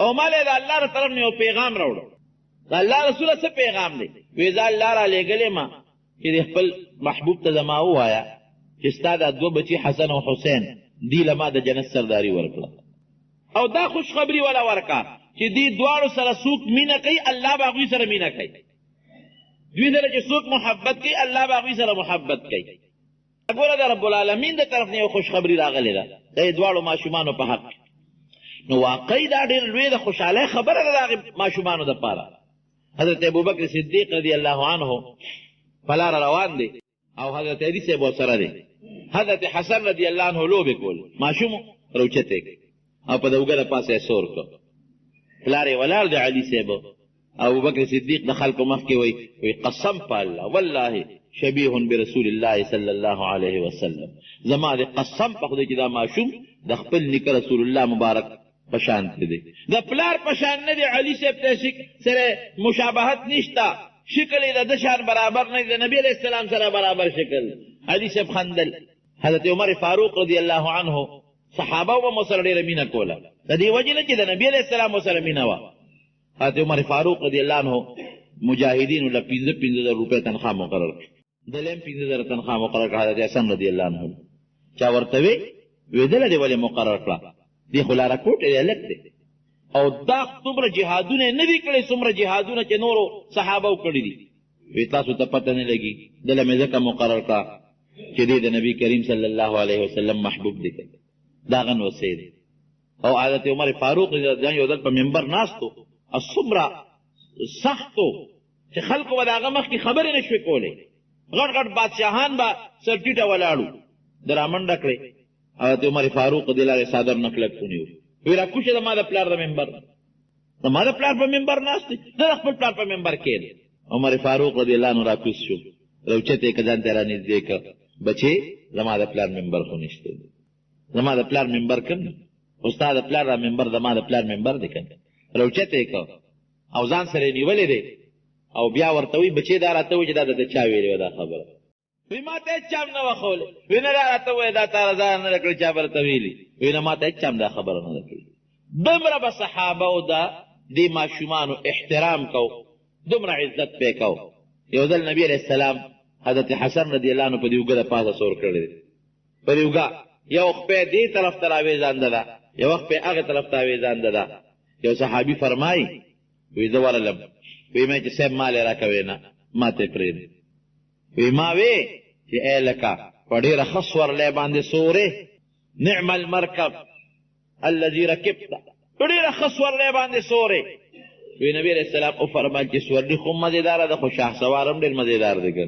او ما له د الله له طرف نه یو پیغام راوړو. د الله رسوله څه پیغام دی؟ وی زه الله را لېږلی ما چې د خپل محبوب ته زما ووایه چې ستا دا دوه بچي حسن او حسین دی له ما د جنت سرداري ورکړه. او دا خوشخبری ولا ورکا چې دی دواړو سره څوک مینه کوي، الله به هغوی سره مینه کوي. دوی سره چې څوک محبت کوي، الله به هغوی سره محبت کوي. ګوره، د رب العالمین د طرف نه یو خوشخبری راغلې ده د دواړو ماشومانو په حق. نو واقعي دا ډېر لوی د خوشحالۍ خبره ده د هغې ماشومانو دپاره. حضرت ابوبکر صدیق رضی الله عنه په لاره روان دی او حضرت علي صاحب ورسره دی. حضرت حسن رضی الله عنه لوبې کولې، ماشوم راوچت یې کړ او په د اوږه د پاسه یې سور کړ. پلار یې ولاړ دی علي صاحب، او ابوبکر صدیق د خلکو مخکې وایي، وایي قسم په الله، والله شبیه برسول الله صلی الله علیه وسلم، زما د قسم په خدای چې دا ماشوم د خپل نیکه رسول الله مبارک په شان دی، د پلار په شان نه دی. علي صاحب ته سره مشابهت نشته، شکل یې د ده شان برابر نه دی، د نبي علیه السلام سره برابر شکل. علي صاحب خندل. حضرت عمر فاروق رضی الله عنه، صحابه به مو سره ډېره مینه کوله د دې وجې نه چې د نبي علیه السلام سره مینه وه. حضرت عمر فاروق رضی الله عنه مجاهدینو له 5000 روپۍ تنخواه مقرر کړه، دلیم 5000 تنخواه مقرر کړه. حضرت حسن رضی الله عنه چا ورته وی، وی دله دې ولې مقرر کړه؟ دې خو لاره کوټې دی، هلک دی، او دا څومره جهادونه نه دي کړي څومره جهادونه چې نورو صحابه کړي دي. وی تاسو ته پته نه لګي، دله مې ځکه مقرر کړه چې دی د نبی کریم صلی الله علیه وسلم محبوب دی، دا غن وسې دی. او حضرت عمر فاروق رضی الله عنه یو ځل په منبر ناستو او څومره سختو چې خلکو به د هغه مخکې خبرې نه شوې کولی، غټ غټ بادشاهان به سرټیټه ولاړو. ده رامنډه کړې، حضرت عمر فاروق رضی الله عنه څادر نه کلک ونیو، وی راکوشه زما د پلار د منبر، زما د پلار په منبر ناست دی، زه د خپل پلار په منبر کښېنم. عمر فاروق رضی الله عنه راکوز شو، راوچت یې که، ځان ته یې رانږدې کړ، بچې زما د پلار منبر خو نشته دی، زما د پلار منبر کوم دی؟ خو ستا د پلار دا منبر زما د پلار منبر دی که نه. راوچت یې کړ او ځان سره یې نیولی دی او بیا ورته وایي، بچې دا راته وایي چې دا درته چا ویلې وه دا خبره؟ وی ما ته هېڅ چا هم نه وه ښولې. وی نه، دا راته ووایه، دا تا رضا نه ده کړې، چا به درته ویلي؟ وی نه، ما ته هېڅ چا هم دا خبره نه ده کړې. دومره به صحابه د دې ماشومانو احترام کو، دومره عزت پې کو. یو ځل نبی علیه السلام حضرت حسن رضی الله عنه په دې اوږه د پاسه سور کړی دی. په دې اوږه یو خپه دې طرف ته راوېزانده ده، یوه خپه هغې طرف ته راوېزانده ده. یو صحابي فرمایي، وی زه ورغلم، وی مې چې صاحب مال یې راکوې؟ نه، ما ته یې پرېږده. وی ما وی چې ای لکه په ډېره ښه سورلی باندې سورې، نعم المرکب الذي رکبت، په ډېره ښه سورلی باندې سورې. وی نبی علیه السلام وفرمایل چې سورلي خو مزېداره ده، خو شاه سوار هم ډېر مزېدار دی که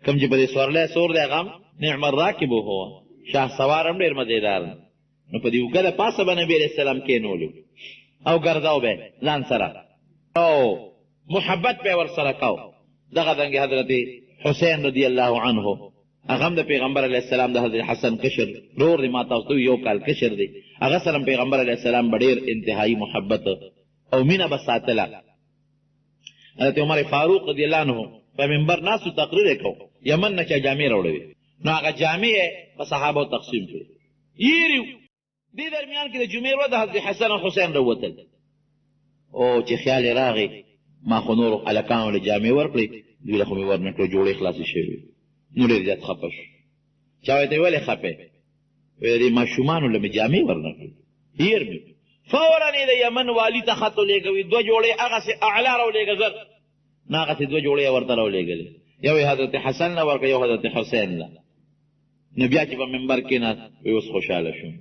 کوم چې په دې سورلی سور دی، هغه هم نعم الراکب هو، شاه سوار هم ډېر مزېدار دی. نو په دې اوږه د پاسه به نبی علیه السلام کښېنولو او ګرځاو به ځان سره او محبت به ورسره کاو. دغه دنګ حضرت حسین رضی الله عنه، هغه هم د پیغمبر علیه السلام د حضرت حسن کشر رور دی، ما تاسو ته یو کال کشر دی، هغه سره پیغمبر علیه السلام به ډېر انتهایی محبت او مینه به ساتله. حضرت عمر فاروق رضی الله عنه په منبر ناست، تقریر یې کو. یمن نه چا جامې راوړې وې، نو هغه جامې یې په صحابو تقسیم کړې. یېریو دې درمیان کې د جمعې ورځ حضرت حسن او حسین راووتل، او چې خیال یې راغی، ما خو نورو هلکانو له جامې ورکړې، دوی له خو مې ورنه کړې، جوړې خلاصې شوې. نو ډېر زیات خفه شو. چا ورته ولې خفه؟ ویل دې ماشومانو له مې جامې ورنه کړې، هېر مې. فورا یې د یمن والي ته خط ولېږه، دوه جوړې هغسې اعلی راولېږه زر. نو هغسې دوه جوړې یې ورته راولېږلې، یو یې حضرت حسن له ورکړه، یو حضرت حسین له. نو بیا چې په منبر کېناست، وی اوس خوشحاله شوم.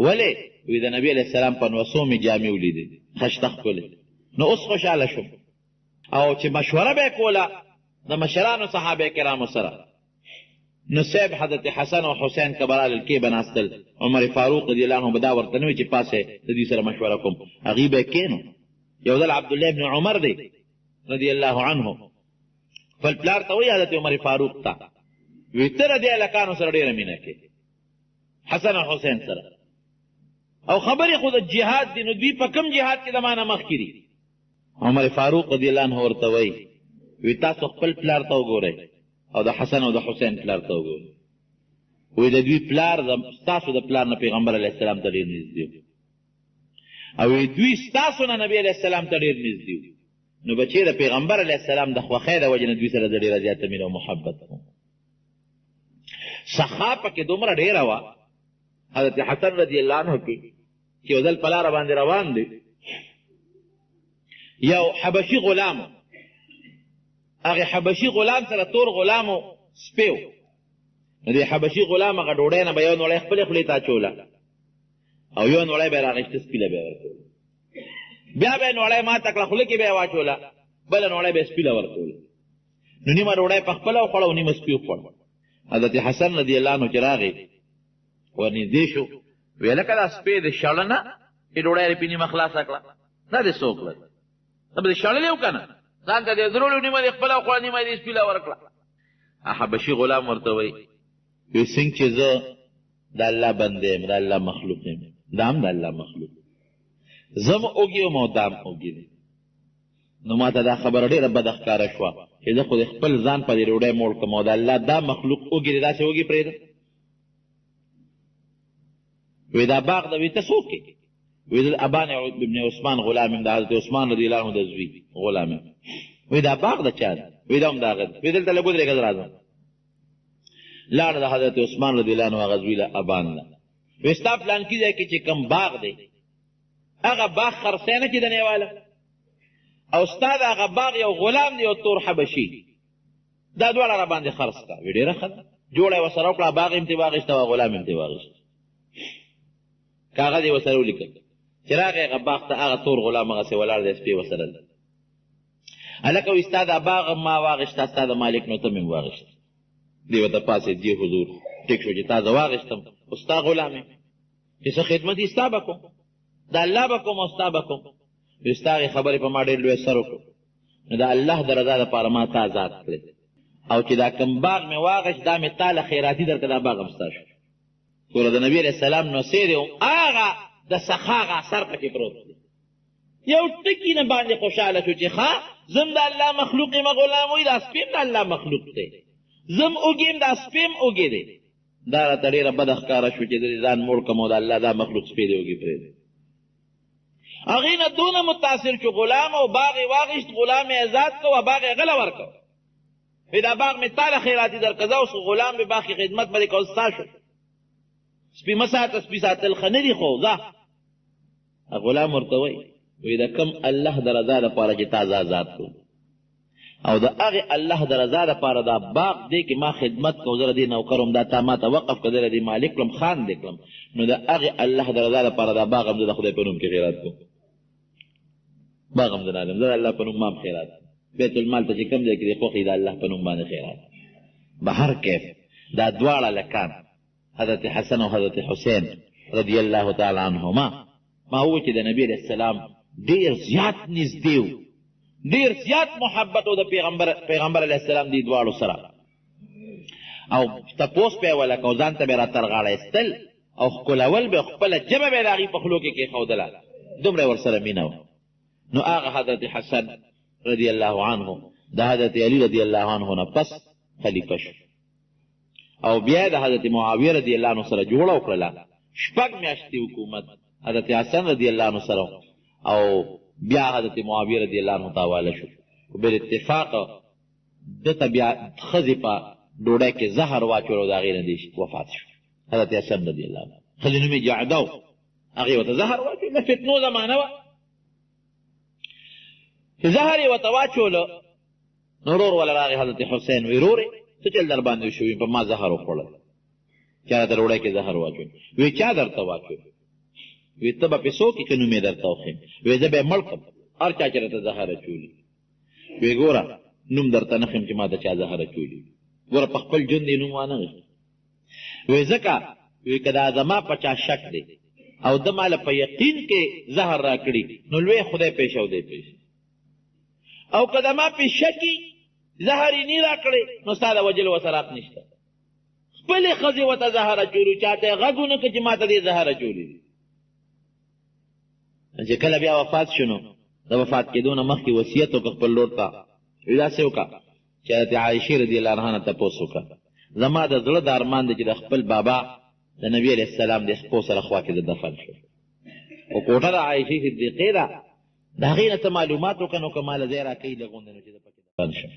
ولې؟ وی د نبی علیه السلام په نوسو مې جامې ولیدې، خشته ښکلې، نو اوس خوشحاله شوم. او چې مشوره به یې کوله د مشرانو صحابه کرامو سره، نو صاحب حضرت حسن او حسین که به رالل کې به ناستل، عمر فاروق رضی الله عنه به دا ورته نه وي چې پاسه د دوی سره مشوره کوم، هغوی به کښېنو. یو ځل عبدالله ابن عمر دی رضی الله عنه خپل پلار ته وایي، حضرت عمر فاروق ته وی، ته د دې هلکانو سره ډېره مینه کوې، حسن او حسین سره، او خبرې خو د جهاد دي، نو دوی په کوم جهاد کې زما نه مخکې دي؟ عمر فاروق رضی الله عنه ورته وایي، وی تاسو خپل پلار ته وګورئ او د حسن او د حسین پلار ته وګورئ. وی د دوی پلار ستاسو د پلار نه پیغمبر علیه السلام ته ډېر نږدې، او وی دوی ستاسو نه نبی علیه السلام ته ډېر نږدې. نو بچې د پیغمبر علیه السلام د خوښۍ د وجې نه دوی سره زه ډېره زیاته مینه او محبت کوم. سخا پکې دومره ډېره وه حضرت حسن رضی الله عنه کې چې یو ځل په لاره باندې روان دی، یو حبشي غلام، هغه حبشي غلام سره تور غلام سپی و. نو دې حبشي غلام هغه ډوډۍ نه به یو نوړی خپلې خولې ته اچوله او یو نوړی به یې راغېسته سپي له به یې ورکوله، بیا به یې نوړی ماته کړه خوله کې به یې واچوله، بله نوړی به یې سپي له ورکوله. نو نیمه ډوډۍ په خپله وخوړه او نیمه سپي وخوړه. حضرت حسن رضی الله عنه چې راغی ورنږدې شو، ویې لکه دا سپی د شړنه چې ډوډۍ یې پې نیمه خلاصه کړه، دا دې څه وکړل؟ دا به دې شړلې و که نه؟ ځان ته دې درولو، نیمه دې خپله وخوړه، نیمه دې سپي له ورکړه. حبشي غلام ورته وایي، وایي څنګه چې زه د الله بنده یم، د الله مخلوق یم، دا هم د الله مخلوق، زه هم اوږې یم او دا هم اوږې دی. نو ما ته دا خبره ډېره بده ښکاره شوه چې زه خو د خپل ځان په دې ډوډۍ موړ کړم او د الله دا مخلوق اوږې دې داسې اوږې پرېږدم. وی دا باغ د وی ته څوک یې؟ وی زه د ابان ابن عثمان غلام یم، د حضرت عثمان رضی الله عنه د زوی غلام یم. وی دا باغ د چا دی؟ وی دا هم د هغه دی. وی دلته لږ ودرېږه زه راځم. لاړ د حضرت عثمان رضی الله عنه هغه زوی له ابان له، وی ستا پلانکي ځای کې چې کوم باغ دی هغه باغ خرڅی نه چې د نیواله، او ستا د هغه باغ یو غلام دی یو تور حبشي، دا دواړه را باندې خرڅ کړه. وی ډېره ښه ده، جوړه یې ورسره وکړه، باغ یې هم ترې واخیسته او غلام یې هم ترې واخیست. کاغذ یې ورسره ولیکل. چې راغی هغه باغ ته، هغه تور غلام هغسې ولاړ دی، سپی ورسره دی. هلکه وایي ستا دا باغ ما واخیسته، ستا د مالک نو ته مې هم واخیسته. دی ورته پاڅېد، جې حضور، ټیک شو چې تا زه واخیستم، خو ستا غلام یم، چې څه خدمت یې ستا به کوم، د الله به کوم او ستا به کوم. وایي ستا هغې خبرې په ما ډېر لوی اثر وکړو، نو د الله د رضا لپاره ما تا ازاد کړی، او چې دا کوم باغ مې واخیست دا مې تا له خیراتي درکړه، دا باغ هم ستا شو. ګوره د نبی علیه السلام نوسې دی، هغه د سخا هغه اثر پکې پروت دی. یو ټکي نه باندې خوشحاله شو چې ښه زه هم د الله مخلوق یم، غلام وایي دا سپی هم د الله مخلوق دی، زه هم اوږې یم، دا سپی هم اوږې دی. دا راته ډېره بده ښکاره شو چې زه دې ځان موړ کړم او د الله دا مخلوق سپی دې اوږې پرېږدي. هغې نه دونه متاثر شو، غلام او باغ یې واخیست، غلام یې ازاد کړ او باغ یې غله ورکړ. وی دا باغ مې تا له خیراتي درکړه، ځه اوس غلام به باغ کې خدمت به دې کوه، ستا شو. سپي مه ساته، سپي ساتل ښه نه دي، خو ځه. غلام ورته وایي، وایي د کوم الله د رضا لپاره چې تا زه ازاد کړم او د هغې الله د رضا لپاره دا باغ دی کې ما خدمت کوم، زه د دې نوکر وم، دا تا ما ته وقف کړ، زه د دې مالک کړم، خان دې کړم، نو د هغې الله د رضا لپاره دا باغ هم زه د خدای په نوم کې خیرات کوم، باغ هم زه نه زه د الله په نوم ما هم خیرات کوم. بیت المال ته چې کوم ځای کې دې خوښ د الله په نوم باندې خیرات. به هر کیف دا دواړه لکان حضرت حسن او حضرت حسین رضی الله تعالی عنهما، ما وویل چې د نبی علیه السلام ډېر زیات نږدې و، ډېر زیات محبت و د پیغمبر علیه السلام دې دواړو سره، او تپوس به یې ولکه او ځان ته به یې را تر غاړه ایستل او ښکلول به، خپله ژبه به یې د هغوی په خولو کې کېښودله، دومره یې ورسره مینه وه. نو هغه حضرت حسن رضی الله عنه د حضرت علی رضی الله عنه نه پس خلیفه شو، او بیا د حضرت معاویه رضی الله عنه سره جوړه وکړله. شپږ میاشتې حکومت حضرت حسن رضی الله عنه سره، او بیا حضرت معاویه رضی الله عنه ته حواله شو. بالاتفاق ده ته بیا ښځې په ډوډۍ کې زهر واچول او د هغې نه دی وفات شو حضرت حسن رضی الله عنه. ښځې نوم یې جعده و، هغې ورته زهر واچول. د فتنو زمانه وه، چې زهر یې ورته واچولو نو ورور وله راغی حضرت حسین، وی رورې څه چل در باندې شو؟ په ما زهر وخوړل، چا راته ډوډۍ کې زهر واچول؟ وی چا درته واچول؟ وی ته به پې څوک یې که نوم یې درته وښیم؟ وی زه به یې مړ کړم هر چا چې راته زهر اچولي. وی ګوره نوم درته نه ښیم چې ما ته چا زهر اچولي، ګوره په خپل ژوند یې نوم وانه غوښت. وی ځکه وی که دا زما په چا شک دی او ده ماله په یقین کې زهر راکړي نو لوی خدای پېښ او دی پېښ، او که د ما پې شکي زهر یې نی راکړی نو ستا د وژلو ورسره حق نشته. خپلې ښځې ورته زهر اچولي، چاته یې غږ ونه کړ چې ما ته دې زهر اچولي دي. چې کله بیا وفات شو نو د وفات کېدو نه مخکې وصیت وکړ خپل لور ته، وی داسې وکړه چې حضرت عایشې رضی الله عنها نه تپوس وکړه، زما د زړه د ارمان دی چې د خپل بابا د نبی علیه السلام د خپو سره خوا کې زه دفن شم. خو کوټه د عایشې صدیقې ده، د هغې نه څه معلومات وکړه، نو که ما له ځای راکوي لږ غوندې، نو چې زه پکې دفن شم.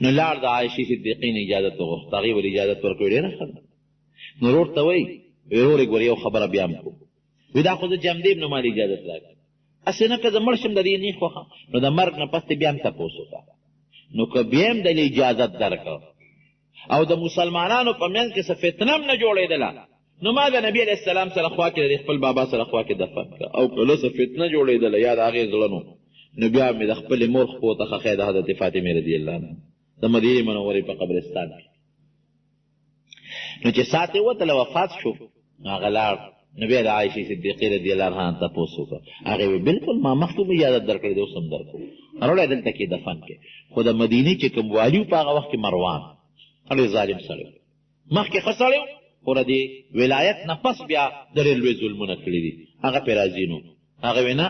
نو لاړ د عایشې صدیقې نه اجازت وغوښته، هغې ول اجازت ورکړې، ډېره ښه ده. نو ورور ته وایي، ورور یې ګوره یو خبره بیا هم کوم، وایي دا خو زه جمدې یم، نو ما له اجازت راکړه، هسې نه که زه مړ شم د دې نه خوښه. نو د مرګ نه پس ته بیا هم تپوس وکړه، نو که بیا هم د اجازت درکړ او د مسلمانانو په منځ کې څه فتنه هم نه جوړېدله، نو ما د نبي علیه السلام سره خوا کې د خپل بابا سره خوا کې دفن کړه، او که له څه فتنه جوړېدله یا د هغې زړه نو، نو بیا مې د خپلې مور خپو ته ښخی د حضرت فاطمې رضی الله عنها د مدینې منورې په قبرستان کې. نو چې ساعت یې وتله وفات شو، نو هغه لاړ، نو بیا د عایشې صدیقې رضی الله عنها تپوس وکړ، هغې ویل بالکل ما مخکې هم اجازت درکړې دی، اوس هم درکوم، راوړی دلته کې دفن کړې. خو د مدینې چې کوم والي په هغه وخت کې مروان، ډېر ظالم سړی و، مخکې ښه سړی و، خو د دې ولایت نه پس بیا د ډېر لوی ظلمونه کړي دي، هغه پرې راضي نو، هغه ویې نه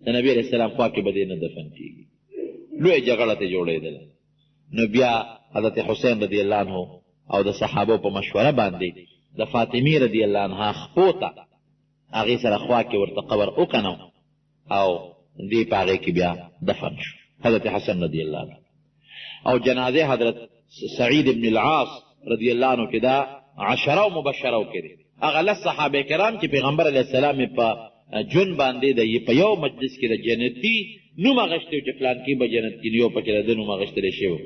د نبي علیه السلام خوا کې به دې نه دفن کېږي. لویه جګړه ترې جوړېدله. نو بیا حضرت حسین رضی الله عنه او د صحابو په مشوره باندې د فاطمې رضی الله عنها خپو ته هغې سره خوا کې ورته قبر وکنو او دی په هغې کې بیا دفن شو حضرت حسن رضی الله عنه. او جنازه حضرت سعید ابن العاص رضی الله عنه چې دا عشره او مبشره کې دی، هغه لس صحابه کرام چې پیغمبر علیه السلام په ژوند باندې د په یو مجلس کې د جنتي نوم اخیستی چې فلان کې به جنت کې یو پکې د نوم اخیستل شوی،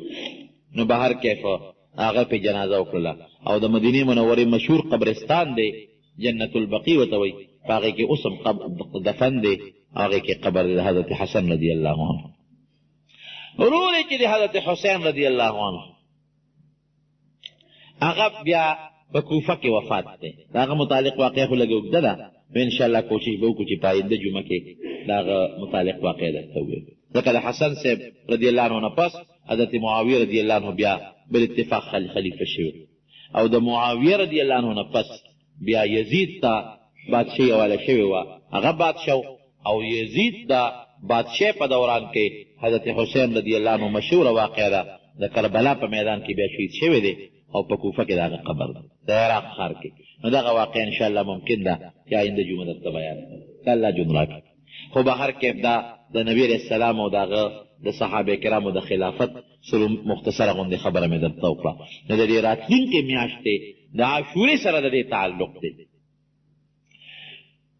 نو بهر کیف هغه په جنازه وکړله. او د مدینې منورې مشهور قبرستان دی جنت البقیع ورته وایي، په هغې کې اوس هم دفن دی، هغې کې قبر دی د حضرت حسن رضی الله عنه. ورور یې چې د حضرت حسین رضی الله عنه هغه بیا په کوفه کې وفات دی، د هغه متعلق واقعه خو لږه اوږده ده، نو انشاءالله کوشش به وکړو چې په آینده جمعه کې د هغه متعلق واقعه درته ووایو. ځکه د حسن صاحب رضی الله عنه نه پس حضرت معاویه رضی الله عنه بیا بل اتفاق خلیفه شوی، او د معاویه رضی الله عنه نه پس بیا یزید ته بادشاهي حواله شوې وه، هغه بادشاه. او یزید د بادشاه په دوران کې حضرت حسین رضی الله عنه مشهوره واقعه ده، د کربلا په میدان کې بیا شهید شوی دی او په کوفه کې د هغه قبر دی د عراق ښار کې. نو دغه واقعه انشاءالله ممکن ده چې آینده جمعه درته بیان کړم که الله ژوند راکړي. خو به هر کیف دا د نبي علیه السلام او د هغه د صحابه کرامو د خلافت سره مختصره غوندې خبره مې درته وکړه. نو د دې راتلونکې میاشتې د عاشورې سره د دې تعلق دی.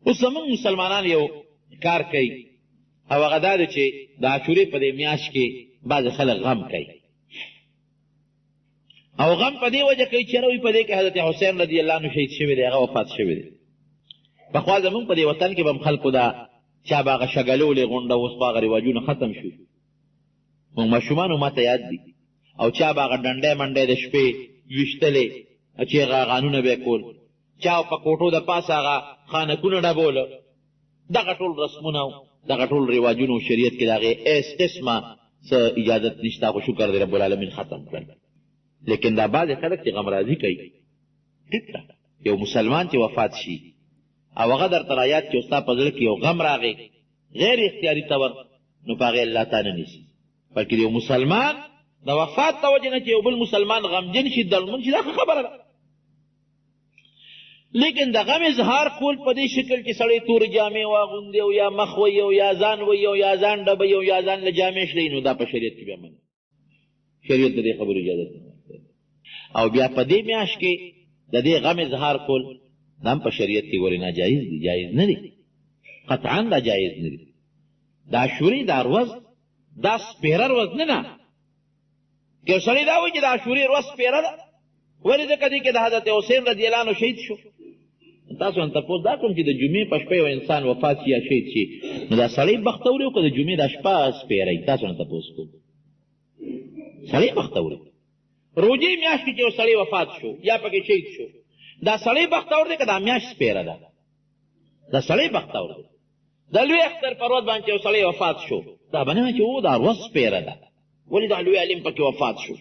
اوس زموږ مسلمانان یو کار کوي، او هغه دا دی چې د عاشورې په دې میاشت کې بعضې خلک غم کوي، او غم په دې وجه کوي چې وایي په دې کې حضرت حسین رضی الله عنه شهید شوی دی، هغه وفات شوی دی. پخوا زموږ په دې وطن کې به هم خلکو دا چا به هغه شګلولې غونډه، اوس خو هغه رواجونه ختم شو، موږ ماشومانو ما ته یاد دي، او چا به هغه ډنډی منډی د شپې ویشتلې چې هغه غانونه به یې کول، چا په کوټو د پاسه هغه خانکونه ډبول. دغه ټول رسمونه دغه ټول رواجونه شریعت کې د هغې هېڅ قسمه څه اجازت نشته، خو شکر دی رب العالمین ختم کړل. لیکن دا بعضې خلک چې غمرازي کوي، ټیک ده یو مسلمان چې وفات شي او هغه درته رایاد چې ستا په زړه کې یو غم راغی غیر اختیاري طور، نو په هغې الله تا نه نیسي، بلکې د یو مسلمان د وفات د وجې نه چې یو بل مسلمان غمجن شي دړمن شي، دا ښه خبره ده. لیکن د غم اظهار کول په دې شکل چې سړی تورې جامې واغوندي او یا مخ وایي او یا ځان وایي او یا ځان ډبوي او یا ځان له جامې شلوي، نو دا په شریعت کې بیا منع، شریعت د دې خبرو اجازه نه ورکوي. او بیا په دې میاشت کې د دې غم اظهار کول دا هم په شریعت کې ګورې ناجایز دي، جایز نه دي، قطعا دا جایز نه دي. د عاشورې دا ورځ دا سپېره ورځ نه ده، که یو سړی دا وایي چې د عاشورې ورځ سپېره ده، ولې؟ ځکه دې کې د حضرت حسین رضی الله عنه شهید شو. تاسو هم تپوس دا کوم چې د جمعې په شپه یو انسان وفات شي یا شهید شي، نو دا سړی بختور او که د جمعې دا شپه سپېره وي؟ تاسو نه تپوس کوم، سړی بختور وي. روژې میاشت کې چې یو سړی وفات شو یا پکې شهید شو، دا سړی بختور دی که دا میاشت سپېره ده؟ دا سړی بختور دی. د لوی اختر پر ورځ باندې یو سړی وفات شو، دا به نه وایي چې او دا ورځ سپېره ده، ولې دا لوی عالم پکې وفات شو،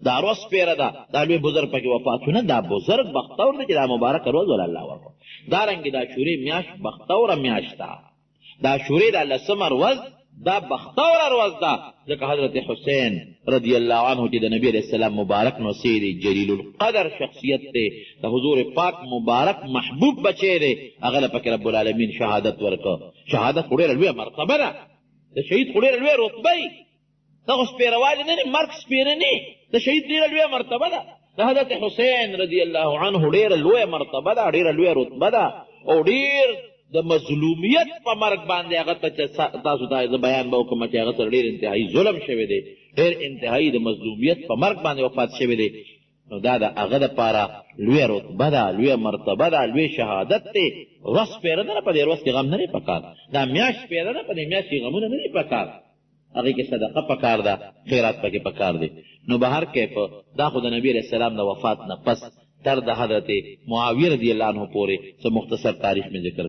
دا ورځ سپېره ده، دا لوی بزرګ پکې وفات شو. نه، دا بزرګ بختور دی چې دا مبارکه ورځ ول الله ورکړه. دارنګې د عاشورې میاشت بختوره میاشت ده. د عاشورې دا لسمه ورځ دا بختوره ورځ ده، ځکه حضرت حسین رضی الله عنه چې د نبي علیه السلام مبارک نوسی دی، جلیل القدر شخصیت دی، د حضور پاک مبارک محبوب بچی دی، هغه له پکې رب العالمین شهادت ورکړ. شهادت خو ډېره لویه مرتبه ده، د شهید خو ډېره لویه رتبه وي، دا خو سپېروالی نه دی، مرګ سپېره نه، د شهید ډېره لویه مرتبه ده. د حضرت حسین رضی الله عنه ډېره لویه مرتبه ده، ډېره لویه رتبه ده، او ډېر د مظلومیت په مرګ باندې هغه ته چې تاسو ته زه بیان به وکړم چې هغه سره ډېر انتهایي ظلم شوی دی، ډېر انتهایي د مظلومیت په مرګ باندې وفات شوی دی. نو دا د هغه دپاره لویه رتبه ده، لویه مرتبه ده، لوی شهادت دی. ورځ سپېره نه ده، په دې ورځ کې غم نه دی پکار. دا میاشت سپېره ده، په دې میاشت کې غمونه نه دي پکار. هغې کې صدقه پکار ده، خیرات پکې پکار دی. نو بهر کیف دا خو د نبی علیه السلام د وفات نه پس تر د حضرت معاویه رضی الله عنه پورې څه مختصر تاریخ مې ذکر.